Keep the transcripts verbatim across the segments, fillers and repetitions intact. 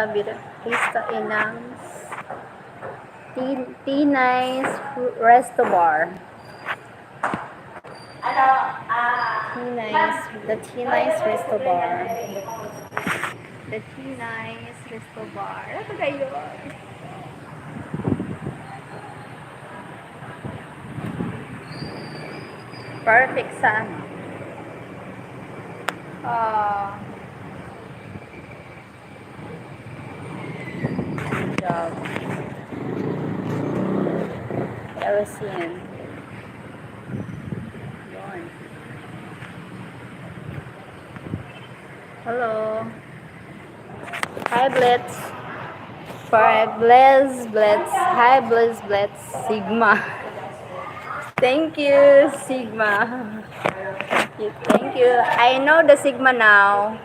Bira-, Cristo Inang. Tin-, Tinay's Resto Bar. Ano? Ah, Tinay's, the Tinay's Resto Bar. The Tinay's Resto Bar. Ano ba yun? Perfect sa ano? Ah, job. L C N. Yun. Hello. Hi, Blitz. For Blizz, Blitz. Hi, Blizz, Blitz. Sigma. Thank you, Sigma. Thank you. I know the Sigma now.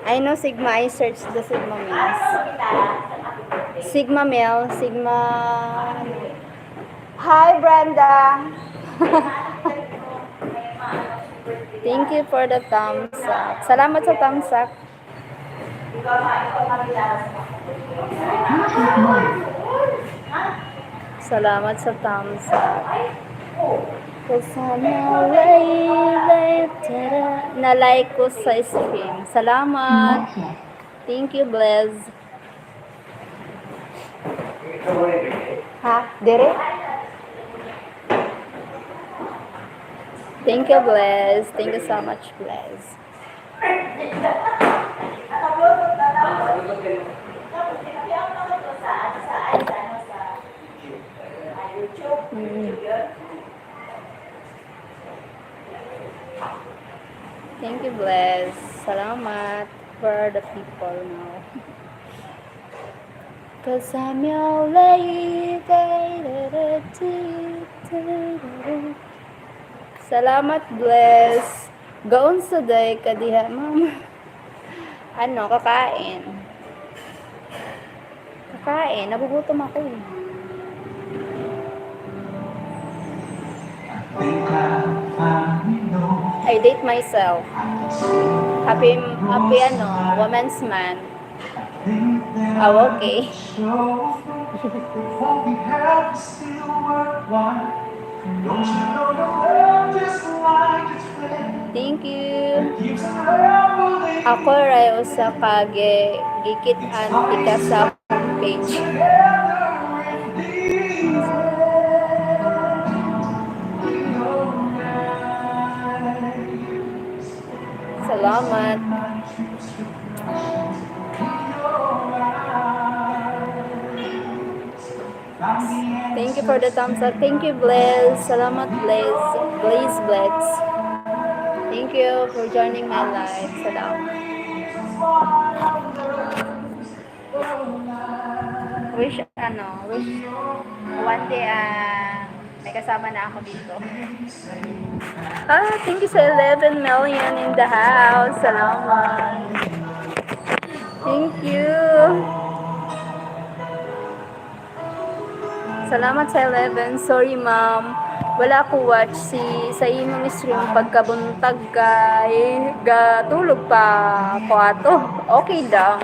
I know Sigma. I searched the Sigma memes. Sigma Mel, Sigma. Hi, Brenda. Thank you for the thumbs up. Salamat sa thumbs up. Salamat sa thumbs up. Kasama, lay, lay, tara. Na-like ko sa stream. Salamat. Thank you, Blizz. Ha? Dere? Thank you, Blizz. Thank you so much, Blizz. Mm. Thank you, Blizz. Salamat. Where are the people now? Cause I'm your lady. Salamat, Blizz. Gaon sa day ka diha, mama. Ano, kakain? Kakain? Nagugutom ako eh. I date myself. Happy, happy ano, Women's Month. Oh, okay. Thank you. Ako ray usa ka gi-, gikit-an tika sa page. Salamat. Thank you for the thumbs up. Thank you, Blaze. Salamat, Blaze. Blaze, Blaze. Thank you for joining my live. Salamat. Wish, ano, wish one day, ah, may kasama na ako dito. Ah, thank you sa eleven million in the house. Salamat. Thank you. Salamat sa eleven. Sorry, ma'am. Wala ko watch si, sa imong stream pagkabuntag kay gatulog pa ko ato. Okay lang.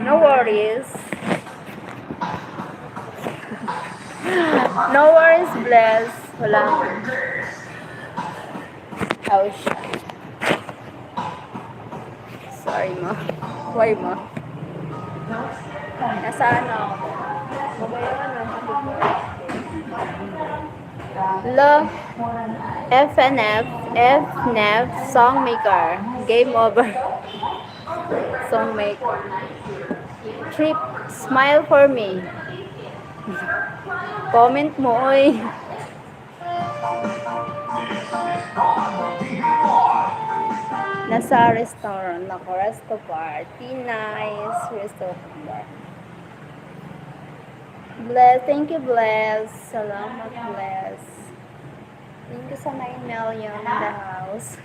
No worries. No worries, Bless. Wala. Oh, siya. Sorry, ma. Why, ma? Nasa ano ako? Lo, F N F, F N F, song maker. Game over. Song maker. Trip, smile for me. Comment mo, oy. Nasa restaurant ako, resto bar, Tinay's Resto Bar. Bless, thank you, Bless. Salamat, Bless. Thank you sa nine million in the house.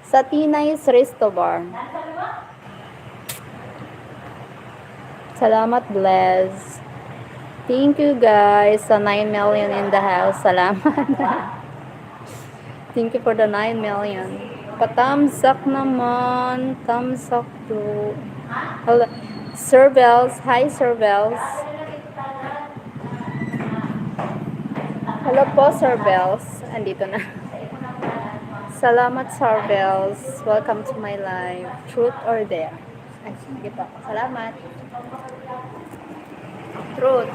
Sa Tinay's Resto Bar. Salamat, Bless. Thank you, guys, sa nine million in the house. Salamat. Thank you for the nine million. Pa-thumbs up naman. Thumbs up, bro. Hello. Sir Bells. Hi, Sir Bells. Hello po, Sir Bells. Andito na. Salamat, Sir Bells. Welcome to my live. Truth or dare? Ay, sige po. Salamat. Truth.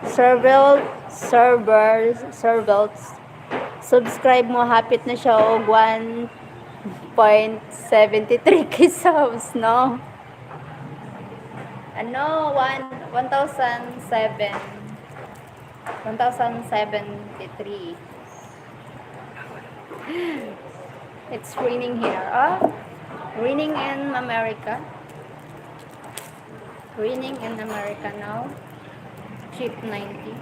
Sir Bells, Sir Bells, Sir Bells. Subscribe mo, hapit na siya og one point seven three K subs, no? Ano, one, one thousand seven, one thousand seventy-three. It's raining here, oh. Raining in America. Raining in America now. Cheap ninety.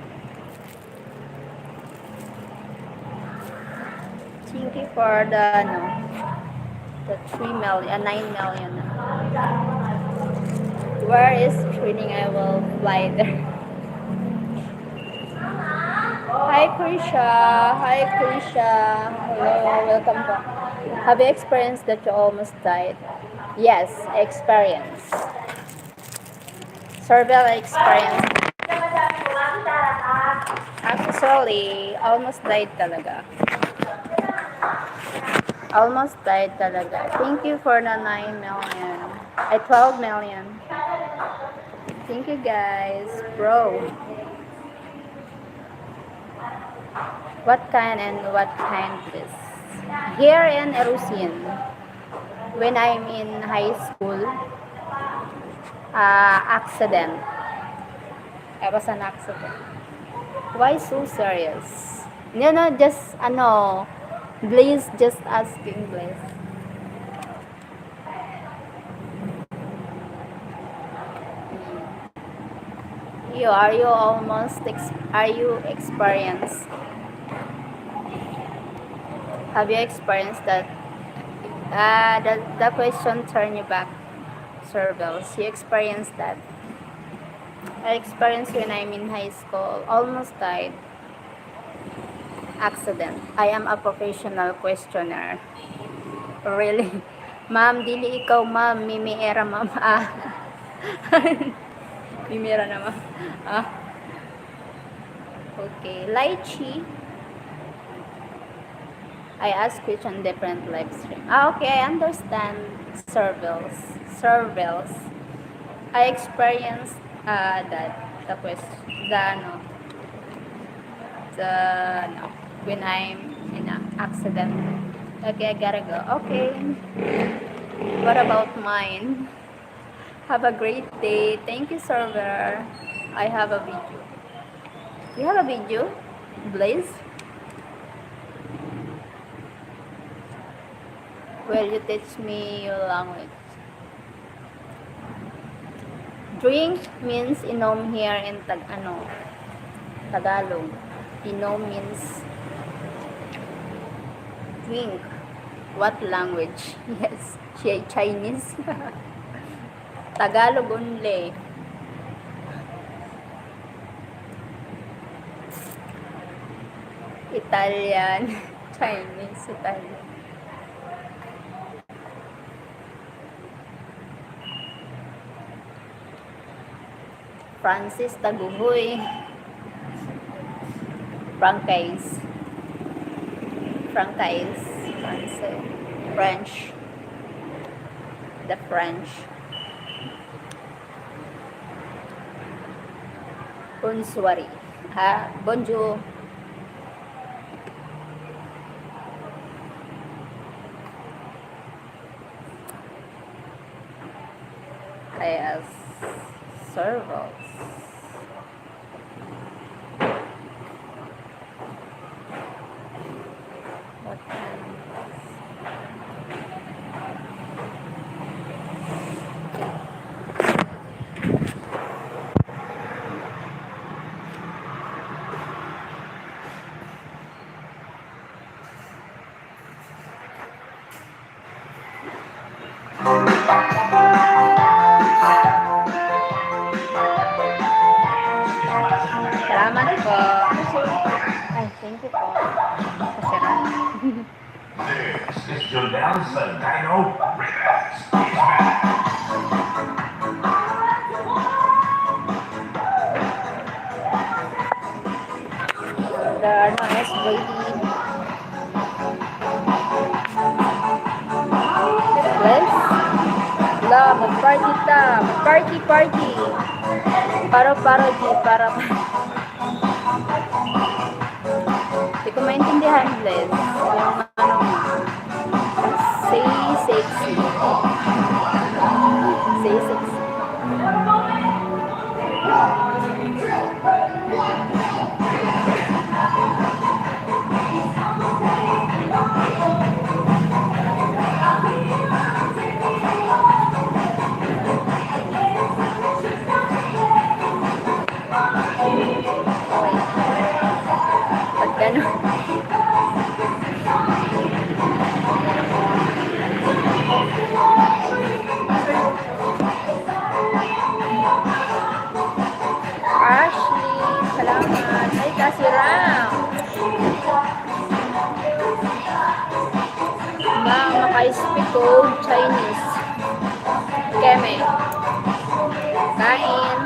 Thank you for the, ano, the three million, uh, nine million. Where is training? I will fly there. Hi, Krisha. Hi, Krisha. Hello, welcome po. Have you experienced that you almost died? Yes, I experienced. Several experience. Actually, almost died talaga. Almost died talaga. Thank you for the nine million. Ay, twelve million. Thank you, guys. Bro. What kind and what kind this? Here in Erusin, when I'm in high school, uh, accident. It was an accident. Why so serious? No, no, just, ano, please, just asking, please. You, are you almost ex-, are you experienced? Have you experienced that? Uh, the, the question turn you back, Sir Bells. You experienced that? I experienced when I'm in high school. Almost died. Accident. I am a professional questioner. Really? Ma'am, dili ikaw, ma'am. Mimi Era, ma'am. Ah. Mimi Era na, ma'am. Ah. Okay. Lychee. I ask question different live stream. Ah, okay. I understand. Servals. Servals. I experienced, uh, that. The question. The, ano, the, ano, when I'm in an accident. Okay, I gotta go. Okay. What about mine? Have a great day. Thank you, server. I have a video. You have a video, Blaze? Will you teach me your language? Drink means inom here in Tag-, ano, Tagalog. Inom means drink. What language? Yes, siya Chinese. Tagalog only. Italian, Chinese, Italian. Francis Taguhoy. Franchise. Franchise. Franchise. French. The French. Bonsoir. Ha? Bonjour. Kaya servals. What else? Salamat po. Ay, thank you po. Pasira. This is Jonel Sandino Rivas. Mag-party ta. Mag-party, party. Paro, paro, di, para, Di ko maintindihan, Bless. Yung ano, say sexy. Say sexy. Pag gano'n. Ashley, salamat. Ay, kasi Ram. Ba, maka-speak ko Chinese. Keme. Kain.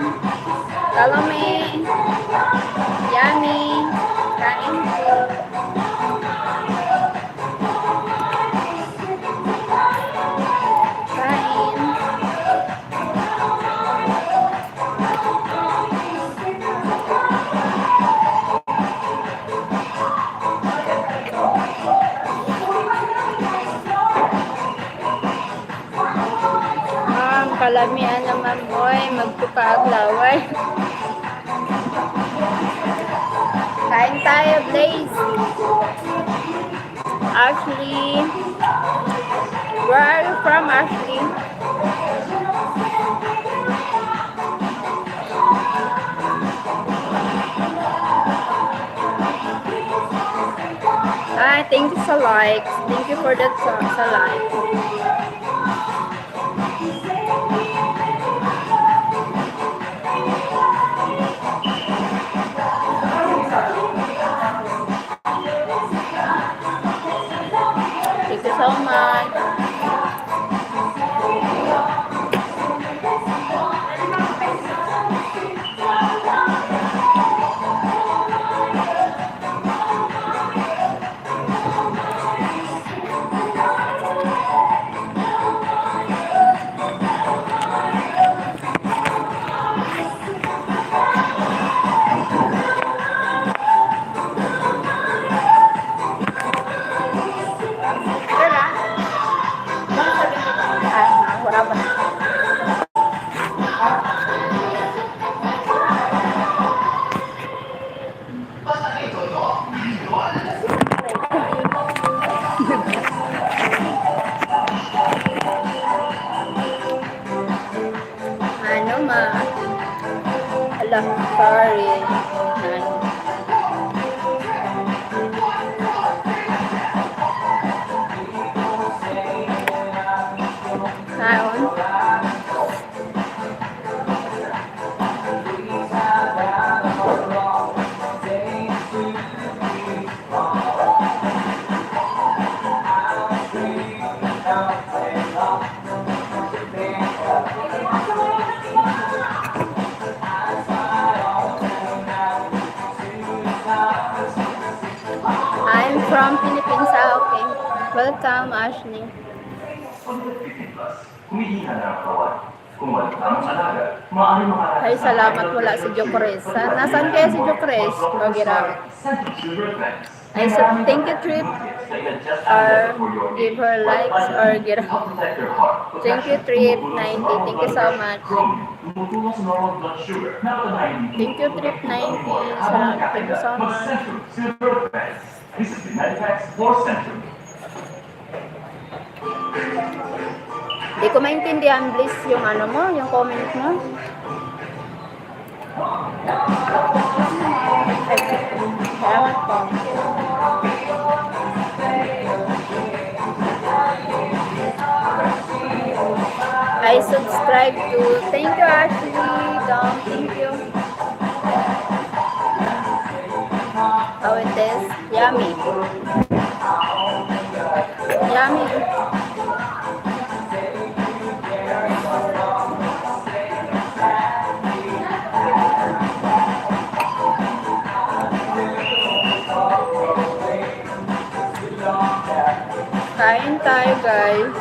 Salome. Yummy. Kain po. Kain. Ah, ang kalamian naman, boy, magtukaag laway. Kain tayo, Blaze. Ashley. Where are you from, Ashley? Ah, thank you sa likes. Thank you for that sa, sa like. Thank you so much. Ano, ma? Ala, sorry. Ano? Kaon? I'm from Philippines. Ah, okay. Welcome, Ashley. Humihina na ang kawan. Kung walang tamang alaga, maaaring makalat. Ay, salamat, wala si Jokres. Sa-, nasaan kaya si Jokres? O, giraw. Ay, so, thank you, Trip. Or give her likes or giraw. Thank you, Trip ninety. Thank you so much. Thank you, Trip ninety. Salamat. Thank you so much. Di ko maintindihan, please, yung ano mo, yung comment mo. Ay, salamat po. I subscribe to. Thank you, Ashley. Dom, thank you. How it is? Yummy. Yummy. Kain tayo, guys.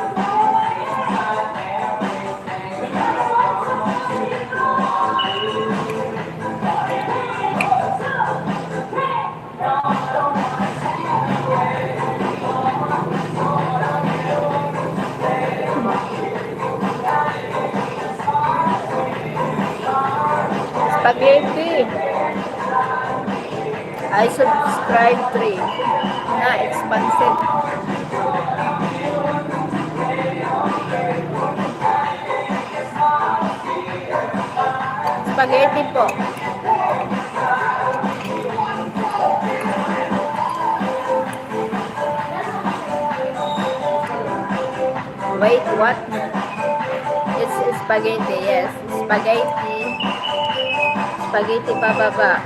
Spaghetti. I subscribe three. Na expensive. Spaghetti po. Wait, what? It's spaghetti, yes. Spaghetti. Spaghetti pababa.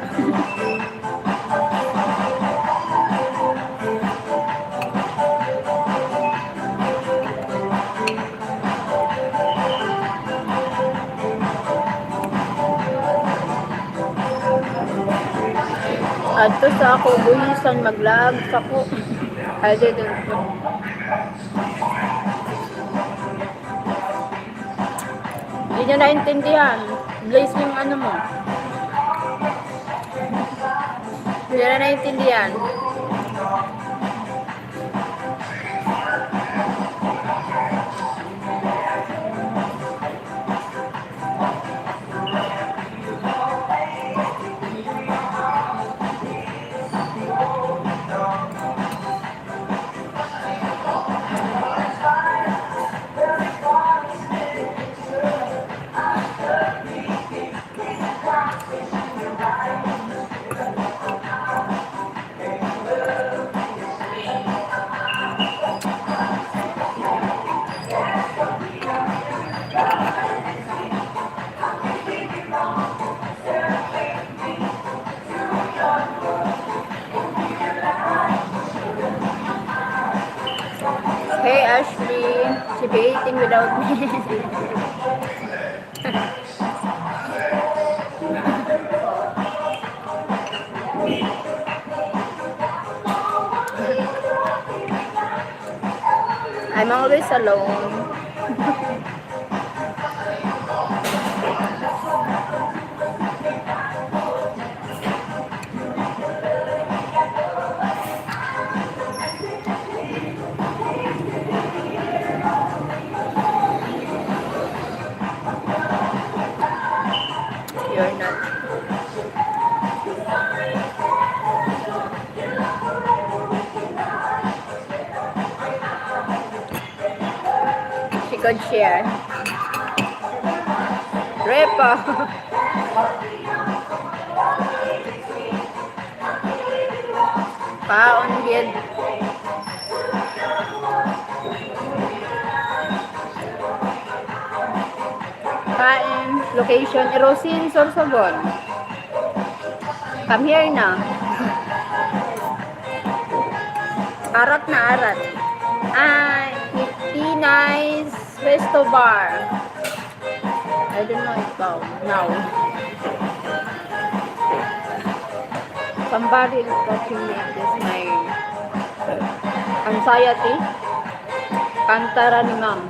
Adto sa ako buhisan mag-vlog sa ko. I didn't put. Hindi niya naintindihan. Bless yung ano mo. Hindi niya naintindihan. Hey, Ashley. She be eating without me. I'm always alone. You're not. She could share. Repo. Paon gid. Kain, location, Erosin, Sorsogon. Come here na. Arat na arat. Ay, Pinay's Resto Bar. I don't know if now. Somebody is watching me. It is my anxiety. Kantara ni ma'am.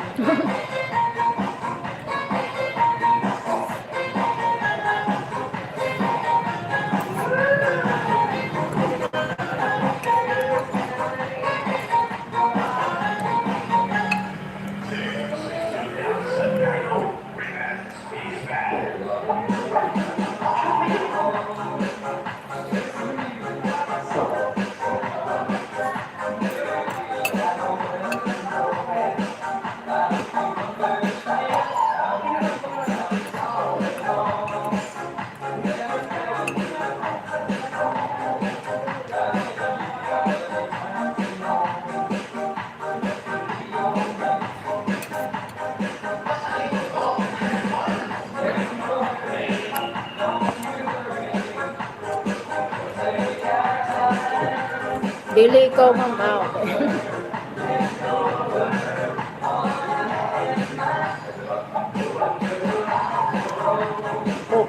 Dili ko, ma'am. Ah, okay. Oh.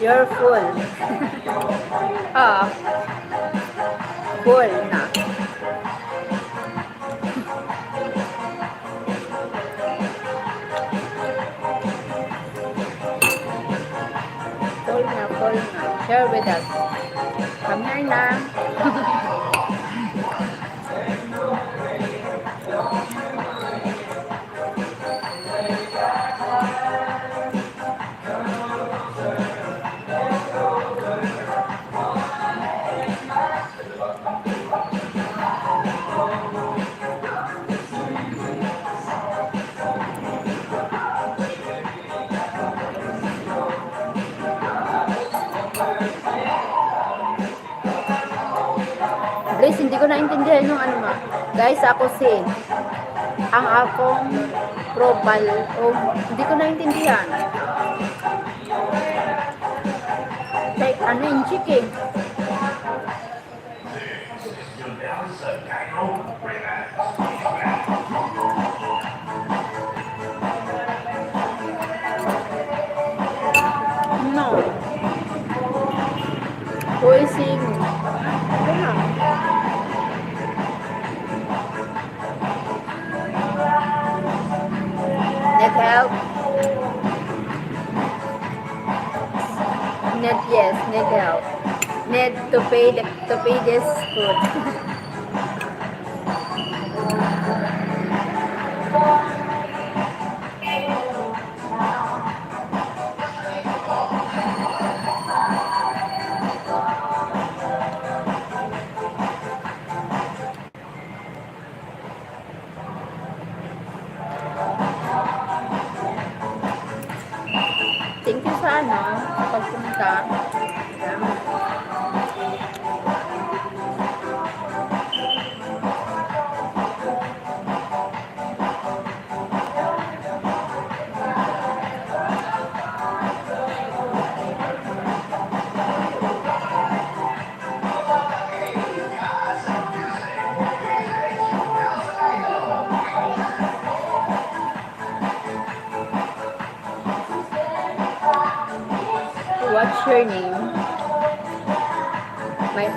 You're full. Ah. Full na. Share with us. Come here na. Please, hindi ko naintindihan yung ano, ma. Guys, ako si, ang akong profile, oh, hindi ko naintindihan. Like, ano yung chicken? No. Who is singing? Ano? Need help? Need, yes, need help. Need to pay the, to pay this food. Thank you sa ano, sa pagpunta. What's your name? My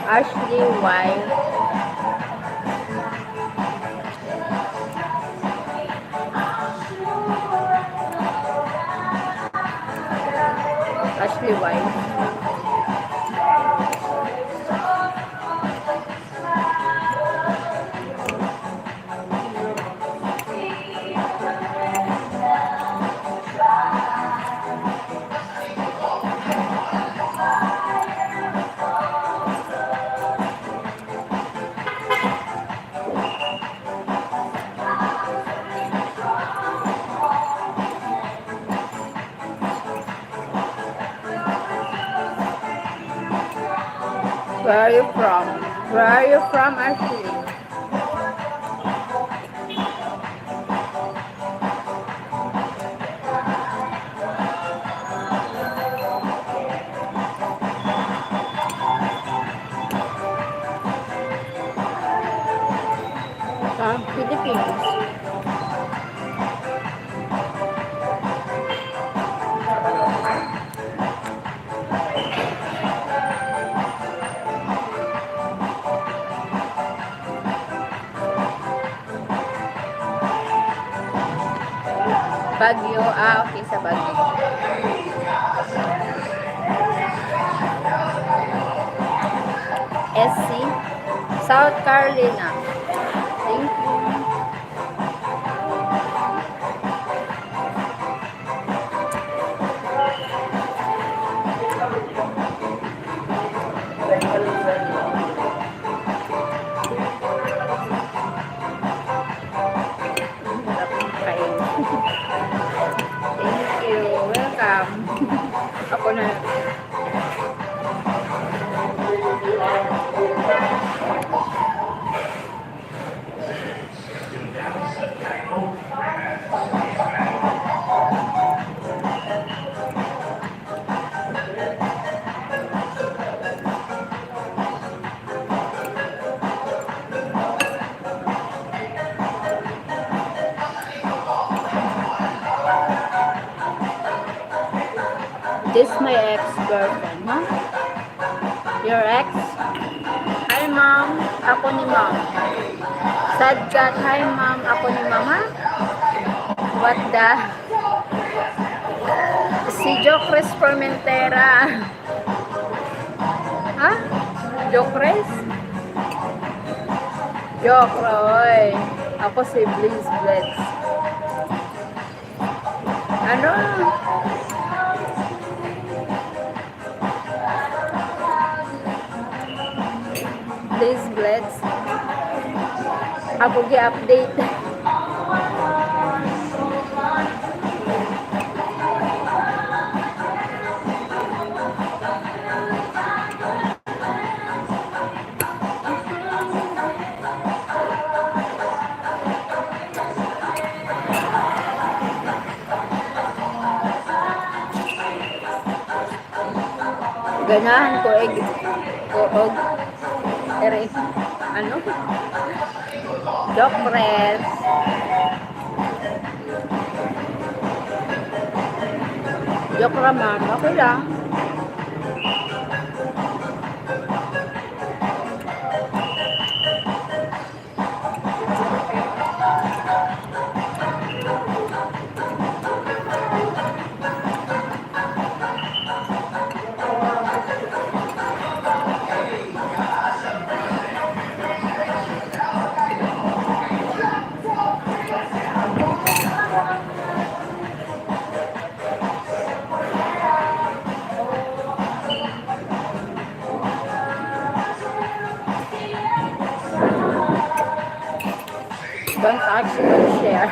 Ashley White. Ashley White. Where are you from? Where are you from, Ashley? Sa Philippines. Baguio. Ah, okay, sa Baguio. S C, South Carolina. Thank you. Kain. Thank you. Welcome. Ako na. This my ex-girlfriend, ha? Your ex? Hi, ma'am. Ako ni ma'am. Sad cat. Hi, ma'am. Ako ni ma'am, ha? What the? Si Jocris Formentera. Ha? Joke race? Joke, Roy. Ako si Blaze Blitz. Ano? Blaze Blitz. Ako gi-update. Ganahan ko, eh, ko, og, ere, ano? Joke press. Joke naman, okay lang. Don't touch, don't share.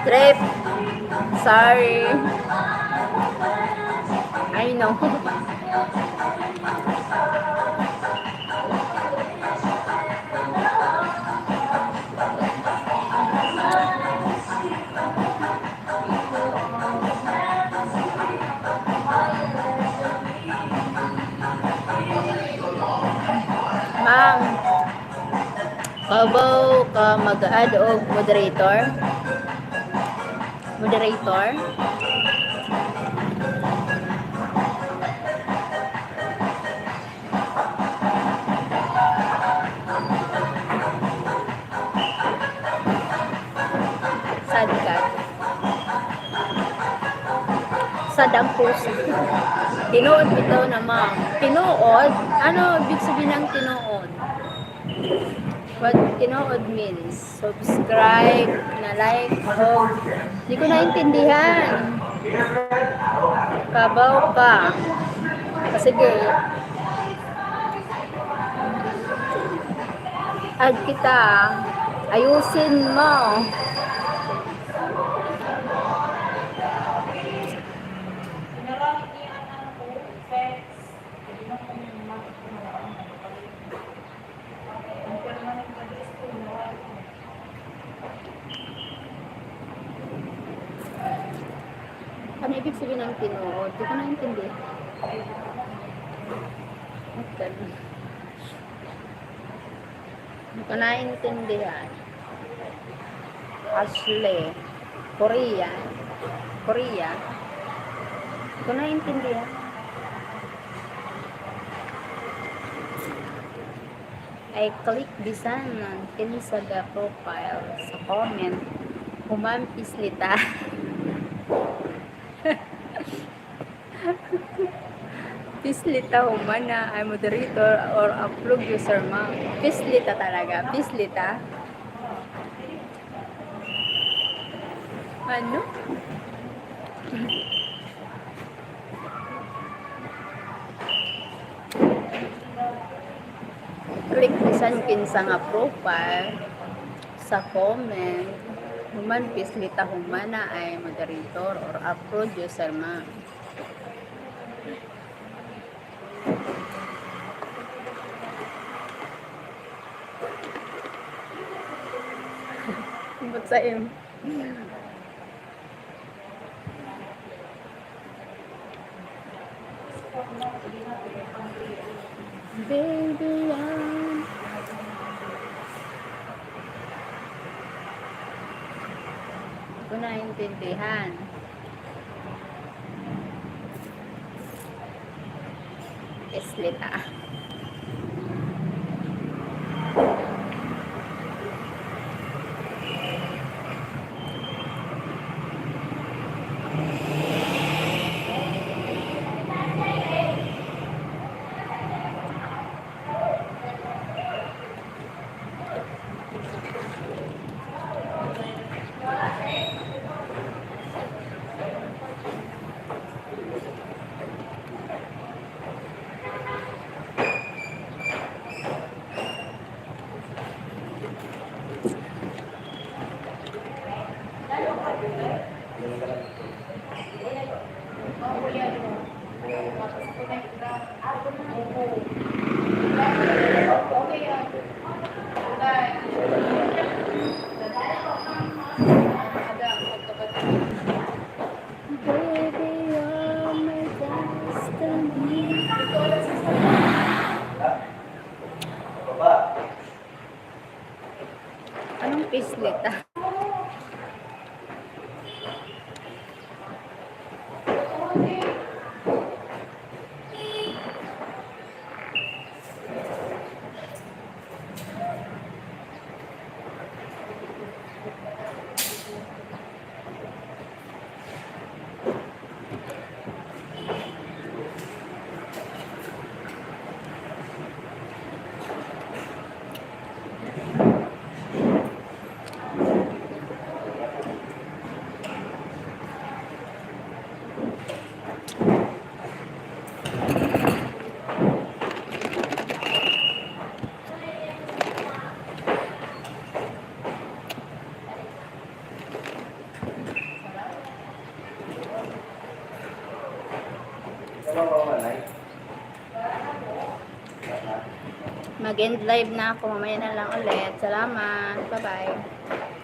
Trip. Sorry. I know. Mang, kabaw ka mag-add og moderator? Moderator? Sad ka. Sad ang puso. Tinuod bitaw na, ma'am. Tinuod? Ano ibig sabihin ng tinuod? What tinuod means? Subscribe, na like, o, di ko naintindihan. Kabaw ka. Ah, sige. Add kita. Ayusin mo. Ano ibig sabihin ng tinuod? Di ko naintindihan. Ba't ganun? Di ko naintindihan. Ashley. Korea. Korea. Di ko naintindihan. I click bisan man kinsa ga profile sa comment. Human pislita. Pislita humana ay moderator or upload user, ma'am. Pislita talaga. Pislita. Ano? Click bisan kinsa nga profile sa comment. Human pislita humana ay moderator or upload user, ma'am. Ba't sa im-, Baby, yan. Hindi ko naintindihan. Islita. Baby, you're my destiny. Anong Islita? Mag-end live na ako. Mamaya na lang ulit. Salamat. Bye-bye.